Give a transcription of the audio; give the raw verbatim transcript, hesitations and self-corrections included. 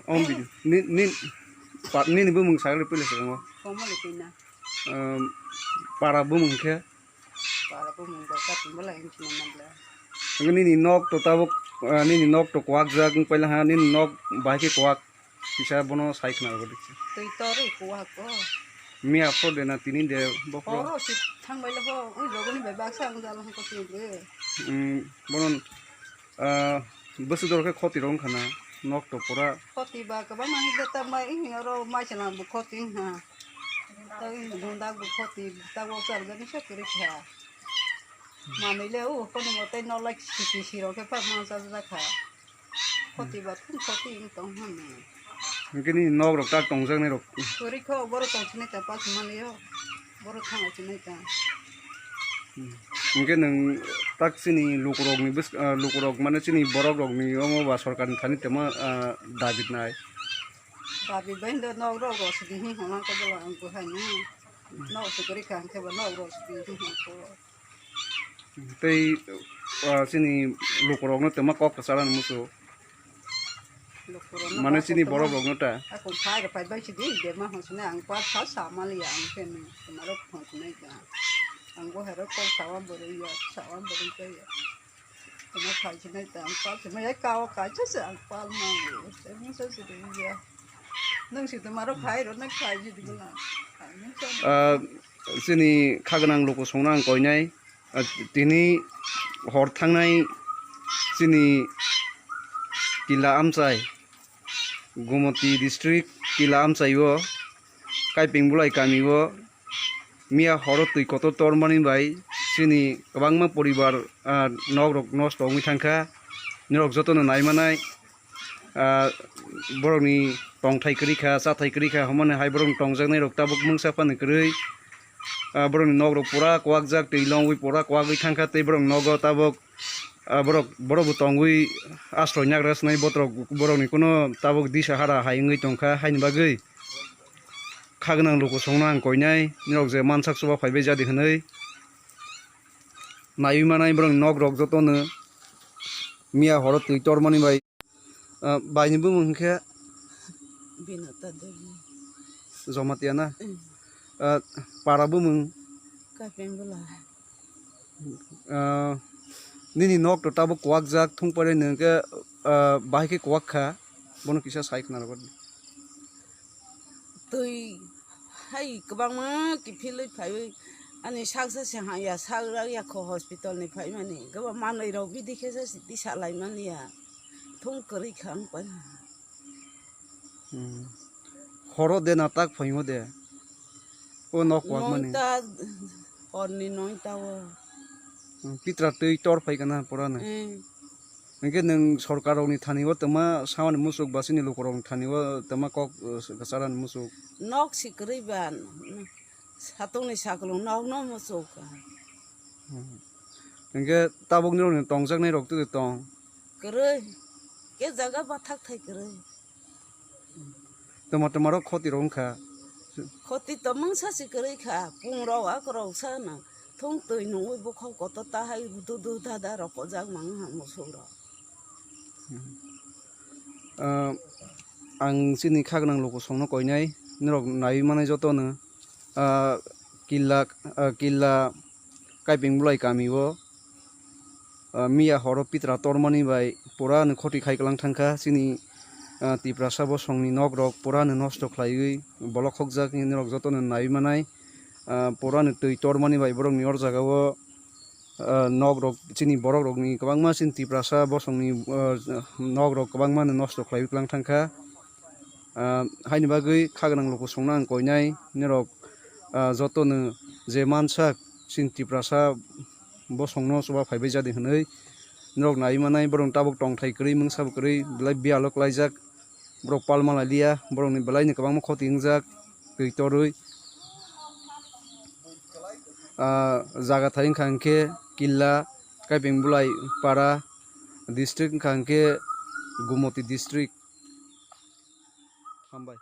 Om bini. Ni, ni, pa-, nini bumung sagri pili sa mo. Komali pina. Em, para bumung khe. Para bumung ba ka tumbo la inchi na mabla. Nini nok to tabuk, eh, nini nok to kwak jak wng paila ha, nini nok bai khe kwak. Kisa bono sai khna rwdi. Twi tori kuwa ko. Miya phro de na tini de bo phro. Oro si thang bai le bo, ui rogoni bai baksa ang jalo hangko tini de. Mm, bono, ah, bwswk dor khe khoti rok wngkha na, nok to pura. Khoti ba kwbangma hwnwi de ta mai, oro mai se nang bo khoti wngkha. Ta ui gunda bo khoti, ta bo char gani se kwrwi kha. Manwi le o, kono mote nok lai sisi sirok khe phak mansa jakha. Khoti ba thung khoti wng tong hwnwi. Hwnkhe nini nok rok tak tongjaknai rok. Kwrwi kho, borok tong sinai ta, pas manwi o. Borok thang sinai ta. Hwnkhe nwng tak chini lukurokni bwsk-, ah, lukurok mane chini borok rokni omo ba sorkarni thani temo, ah, dabi nai. Dabi bai ndo nok rok rw sidi hwnwi hwnlang khe bwla ang kwhai ni. Nok se kwrwi kha hwnkhe bo nok rw sidi hwnwi hwnlang khe. Tei, ah, chini lukurokno twma kok kwcharo muchung. Lukurokno mane ba chini koktwma. Borokrokno ta. Ako phai rok phai bai sidi, bema hwn sini ang pa sa sa mali ang ken, tomaro phone kunai ka. Ang bo hero kok sawa boroi ya, sawa boroi ka ya. Toma phai sinai ta, ang pa sinai ya, kao kai sa se ang pa ma. Temo sa sidi ya. Nang si tomaro phai ro, nang phai sidi bwla. Ang nang sa. Ah, chini khagnang lukusongno ang koinai. Ah, tini hor thangnai chini Kila Amchai, Gumoti district Kila Amchai o Kaiping Bulai kami o miya horo twi kotor tormani bai chini kwbangma poribar, ah, nok rok nosto wngwi thangkha. Norok jotono naimanai. Ah, borokni tongthai kwrwi kha, chathai kwrwi kha, hwnmani hai borokni tongjaknai rok tabuk mungsa phano kwrwi. Ah, borokni nok rok pura kwakjak, twi longwi pura kwagwi thangkha, tei borok nogo tabuk, ah, borok, borok bo tongwi asroi nagra swnai botrok, borokni kuno tabuk disa hara hai wngwi tongkha, haini bagwi khagnang lukusongno ang koinai, norok je mansak chuba phaibai jadi hwnwi naiwi manai borokni nok rok jotono miya horo twi tormani bai. Ah, baini bumung hwnkhe? Binota Devi. Jamatia na? Mm. Ah, para bumung? Kapeng Bula. Ah, nini nok to tabuk kwakjak thung pore nung khe, ah, bahai khe kwak kha, bono kisa sai khna rwdi. Twi hai kwbangma kiphilwi phaiwi ani saksa se haya sak rak ya kho hospital ni phaimani kwbangma manwi rok bidi khe se tisa lai mani ya thung kwrwi kha ang pai. Hmm. Horo de na tak phaimo de o nok kwak mani. Noita, hor ni noita o. Hmm, pitra twi tor phai kana pura na. Hmm. Hwnkhe nwng sorkar rokni thani o twma samani muchuk ba chini lukurokni thani o twma kok, uh, kwcharani muchuk? Nok si kwrwi ba, satungni saklung nokno muchuk. Hmm. Hwnkhe tabuk norokni tongjaknai rok twi tong? Kwrwi. Khe jaga bathak thai kwrwi. Tama tama rok khoti rok wngkha. Khoti to mungsa si kwrwi kha, pung rok ak rok sa na thung twi nungwi bukhok kotor ta hai dudu dada rok kojak mang ha musuk rok. Ah, ang chini khagnang lukusongno koinai, norok naiwi manai jotono, ah, Killa, ah, Killa Kaiping Bulai kami o, ah, miya horo pitra tormani bai pura no khoti khai kwlang thangkha chini, ah, Tiprasa bosongni nok rok pura no nosto khlaiwi bolok khokjak hinwi norok jotono naiwi manai, ah, pura no twi tormani bai borokni or jaga o, ah, nok rok chini borok rokni kwbangma chini Tiprasa bosongni, ah, nok rok kwbangma no nosto khlaiwi kwlang thangkha. Ah, haini bagwi khagnang lukusongno ang koinai norok, ah, jotono je mansak chini Tiprasa bosongno chuba phaibai jadi hwnwi norok naiwi manai borok tabuk tongthai kwrwi mungsa bo kwrwi belai biyalo klaijak borok palma lailiya borokni belaino kwbangma khoti wngjak twi torwi. Ah, jaga thai wngkha hwnkhe Killa Kaiping Bulai para district wngkha hwnkhe Gumoti district. Hambai.